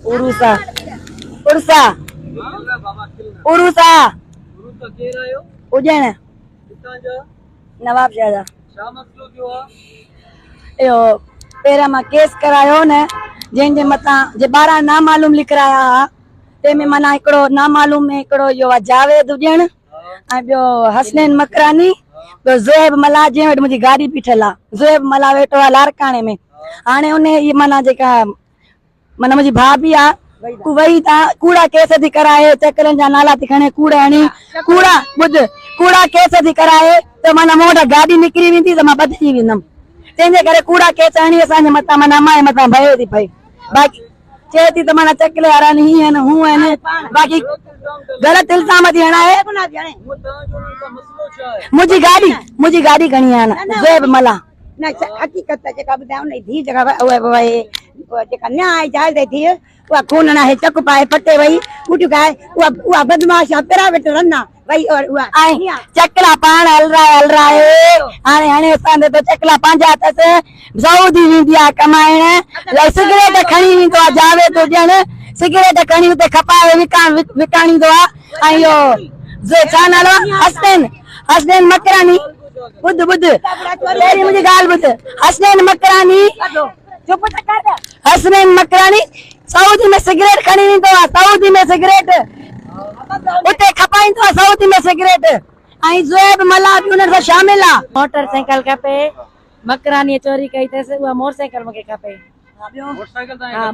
عروسا عرسا عروسا اجڻ نواب شاهه جا. اهو پهريان مان ڪيس ڪرايو نه جنهن جي مٿان جي 12 نامعلوم لکرايا ها تنهن ۾ معنيٰ هڪڙو نامعلوم ۾ هڪڙو اهو آهي جاويد اجڻ ۽ ٻيو حسنين مڪراني ٻيو زوهيب ملاح جنهن وٽ منهنجي گاڏي بيٺل آهي زوهيب ملاح ويٺو آهي لاڙڪاڻي ۾ هاڻي ان هي معنيٰ جيڪا معنيٰ منهنجي ڀاڀي آ وئي تان ڪوڙا ڪيس ٿي ڪرائي چڪرن جا نالا ٿي کڻي ڪوڙ هڻي ڪوڙا ٻڌ ڪوڙا ڪيس ٿي ڪرائي ته معنيٰ مون وٽان گاڏي نڪري ويندي ته مان ٻڌجي ويندم تنهن جي ڪري ڪوڙا ڪيس هڻي اسان جي مٿان معنيٰ امان جي مٿان ڀئي ٿي پئي باقي چئي ٿي ته معنيٰ چڪلي وارا آهن هي آهن هو آهن باقي غلط الزام ٿي هڻائي منهنجي گاڏي منهنجي گاڏي کڻي آيا آهن زويب ملاح نه حقيقت ته جيڪا ٻڌايو نه ڌيء جيڪا اها جيڪا نيا آئي جائز جي ڌيء اها خون نه آهي چڪ پائي پٽي وئي ٻوٽيون کائي اها اها بدمعاش آ پرائيويٽ رن آ وئي اور اها ۽ چڪلا پاڻ هلرائي هلرائي هاڻي هڻي اسان تي ته چڪلا پنهنجا اٿس سعودي ويندي آ ڪمائڻ لاء سگريٽ کڻي ويندو آ جاويد ڏيڻ سگريٽ کڻي اتي کپائي وڪاڻيندو آ ۽ اهو ڇا نالو آ حسنين حسنين مڪراني ٻڌ ٻڌ پهرين منهنجي ڳالهه ٻڌ حسنين مڪراني چپ ته ڪر حسنين مڪراني سعودي ۾ سگريٽ کڻي ويندو آ سعودي ۾ سگريٽ اتي کپائيندو آ سعودي ۾ سگريٽ ۽ زويب ملاح به انهن سان شامل آ. موٽر سائيڪل کپي مڪراني چوري ڪئي اٿس اها موٽر سائيڪل مونکي کپي. موٽر سائيڪل تان کپي.